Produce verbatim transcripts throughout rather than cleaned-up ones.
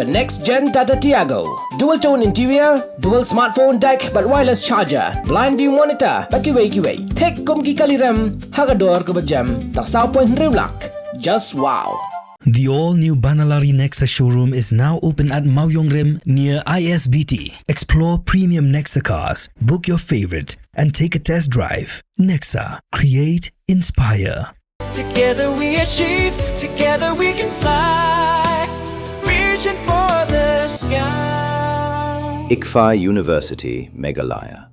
The next gen Tata Tiago. Dual tone interior, dual smartphone deck bad wireless charger, blind view monitor bad kiwei kiwei. Thik kum ki kali rem ha ka dor kaba jem, tang saw point hynriew lak. Just wow. The all-new Banalari Nexa showroom is now open at Mawiong Rim near I S B T. Explore premium Nexa cars, book your favorite, and take a test drive. Nexa, create, inspire. Together we achieve, together we can fly. Reaching for the sky. ICFAI University, Meghalaya.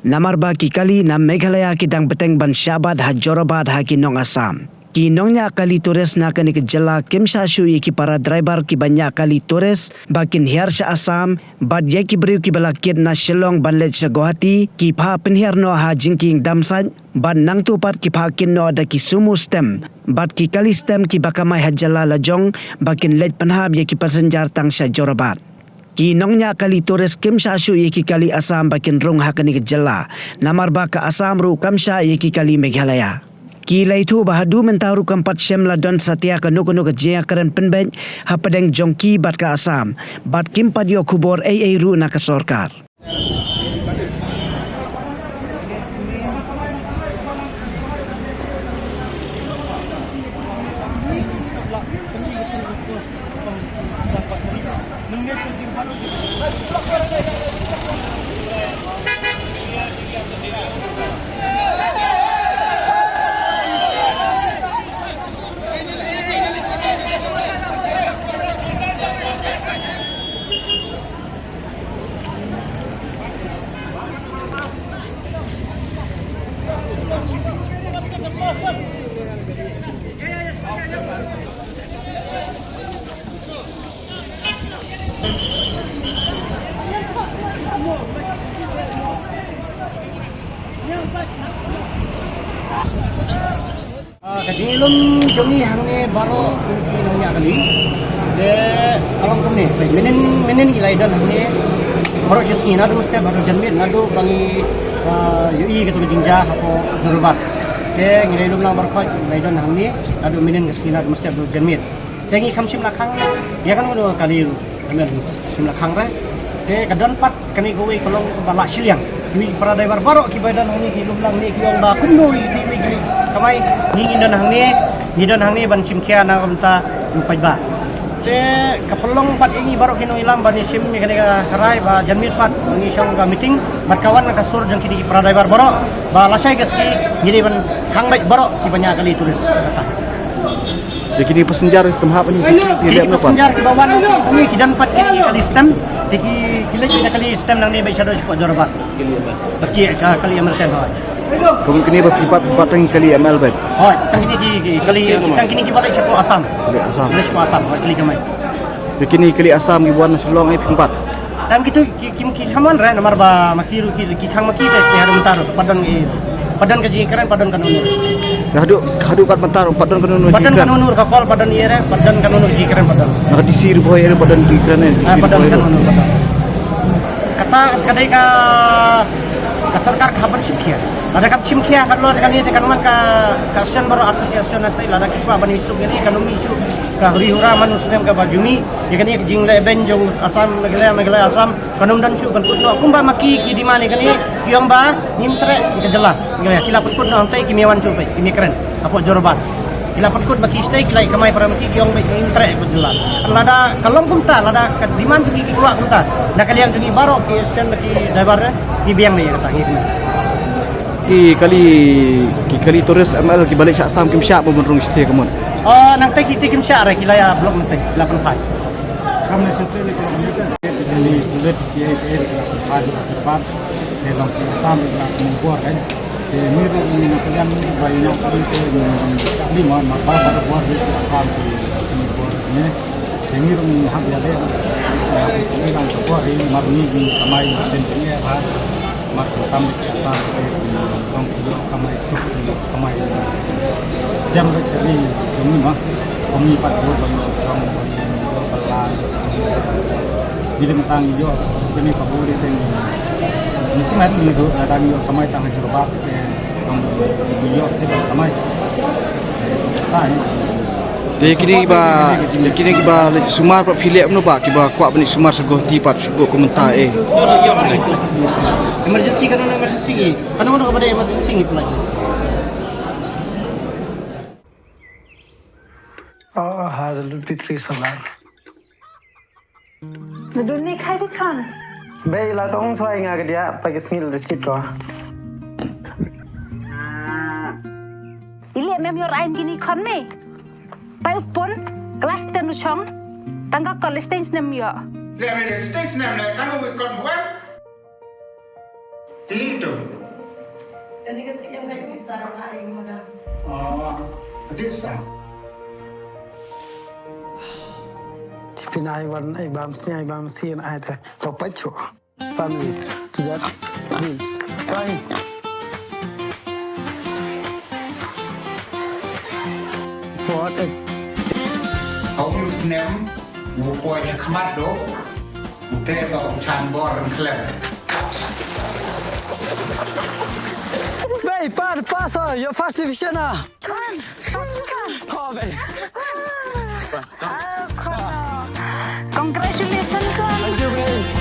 Namar ba ki kali na Meghalaya ki dang bteng ban shah bat ha Jorabat ha ki nong Assam. Ki nongñiah kali tourist na kane ka jylla kim shah shuh ïa ki para driver kiba ñiah kali tourist ba kin hiar sha Assam, bad ïa ki briew kiba la kit na Shillong ban leit sha Guwahati, ki phah pynhiar noh ha jingkieng dam sait, bad nangta pat ki phah kit noh da ki sumo stem bad ki kali stem kiba kamai ha jylla lajong, ba kin leit pynhap ïa ki passenger tang sha Jorabat. Ki nongñiah kali tourist kim shah shuh ïa ki kali Assam ba kin rung ha kane ka jylla, namar ba ka Assam ruh kam shah ïa ki kali Meghalaya. Ki la ïathuh ba haduh mynta ruh kam pat shym la don satia kano kano ka jingïakren pynbeit hapdeng jong ki bad ka Assam, bad kim pat ïoh khubor ei ei ruh na ka sorkar. Ah, ka jingïalum jong ngi hangne baroh kum ki nongñiah kali. Te ka long kumne, mynnin, mynnin ngi la ïadon hangne baroh shi sngi, naduh mynstep haduh janmiet, naduh ba ngi, ah, ïohi kato ka jingjia hapoh Jorabat. Te ngi la ïalum lang baroh khoit, ngi la ïadon hangne naduh mynnin ka sngi, naduh mynstep haduh janmiet. Te ngi kham shym la khang ïa kano kano ka kali ruh, khamtam shym la khang re. Te ka don pat kane kawei ka long kaba lah shiliang. Kiwei para driver baroh kiba don hangne ki lum lang ne ki ong ba kumno ïa kiwei ki kamai. Ngi ngi don hangne, ngi don hangne ban shim khia na ka bynta u paidbah. Te ka pynlong pat ïa ngi baroh ki nongïalam ban ïashim ïa kane ka rai ba janmiet pat ngi shong ka meeting bad ka wan ka sur jong kine ki para driver baroh ba lashai ka sngi ngi dei ban khang beit baroh kiba ñiah kali tourist. Te kine passenger pynhap ni ki, ki, ki leh na pat. Passenger kiba wan ni ki don pat kine ki kali stem. Te ki, ki leh ki kali stem nangne beit shaduh shapoh Jorabat. Ki, ka, kali M L ten hoi. Kum kine ba pynpat, pynpat tang kali M L beit. Hoi, tang kine ki, ki kali, tang kine kiba leit shapoh Assam. Kali Assam. Leit shapoh Assam, hoi, kali kamai. Te kine kali Assam ki wan na Shillong ai pynpat. Tang kitu ki, ki, ki kham wan re namar ba ma ki ruh ki, ki khang ma ki te ki haduh mynta ruh pat don ki, pat don ka jingkren, pat don kano kano. Te haduh, haduh kat mynta ruh pat don kano kano jingkren. Pat don kano kano ka call, pat don ïa re, pat don kano kano jingkren pat don. Na ka D C ruh bhoi ïa re pat don jingkren eh, D C ruh bhoi ruh. Pat don kano kano pat don. Kata ka dei ka, ka sorkar ka hap ban shim khia. Lada ka shim khia ka lor kane te kan wan ka, ka session baroh, artist ka session na state, lada ki kwah ban ïasuk ïa kane kan ym mih shuh. Ka huri hura man u snem kaba ju mih ïa kane ka jingleh beiñ jong u Assam Meghalaya, Meghalaya Assam, kan ym don shuh, kan kut noh kumba ma ki, ki demand ïa kane, ki ong ba ngim treh ïa ka jylla. Ki la pynkut noh hangtei, kim ïa wan shuh peit, kim ïa kren hapoh Jorabat. Ki la pynkut ba ki sdei, ki la ïa kamai para ma ki, ki ong ba ngim treh ïa ka jylla. Lada ka long kumta, lada ka demand jong ki ki kwah kumta, na ka liang jong ngi baroh ki session, ki driver, ngi biang ne ïa kata, ngi kynmaw. Ki kali, ki kali tourist M L kiba leit sha Assam kim shah ban rung shatei ka mut? Oh, nangtei kita kim shah re, ki la ïa block nangtei, ki la pynphai. Kam ne shatei le kilometer. Ni bullet ki ai ki ai ki la pynphai, ki la pynphai. Te long ki Assam ki la pynbor kan. Te ni ro ni na kalian ni ba ina ki te ni ni ma ma ba ba bor ki Assam ki pynbor ni. Te ni ro ni hab ya le. Ya ki ni lang bor ni mar ni ni kamai sen ni ha. Mat ka kam ki Assam ki tong ki ïoh kamai suk ki ïoh kamai. Jam ka chari jong ni ma. Kong ni pat bor ba ni susong ba ni bor ba la. Ni lim tang ïoh kini ka bor ni teng. Ni ki mat ni ro na dang ïoh kamai tang jurba te. Kong ni ïoh te kamai. Tai. Te kine kiba, kine kiba leit sumar pat phi leh kumno ba kiba kwah ban leit sumar sha Guwahati pat shu buh kumta eh. Emergency, kano emergency? Kano kano kaba dei emergency ngi pynlait. Oh, ha da lut pitri solar. Nadun ne khai di khan. Bei la tong swai nga ka dia pa ki sngil da chit ko. Ili mem yor ain kini khon me. Pai u pun, class ten u chong, tang ka college stage nem ïoh. Le me stage nem le tang u kon buan. Ti tu. Kani ka siam ka tu sara na ai mo na. Oh, this time. Tipin ai wan ai bam sni ai bam sni ai te. Papacho. Families to that rules. Fine. For a Hau yu snem, wu poi nya khmat do, wu te do u chan bor ren khlem. Bei, pa, pass, uh, your first division, ah. Come, come, come. Oh, bei. Oh, come on. Congratulations, come. Thank you, bei.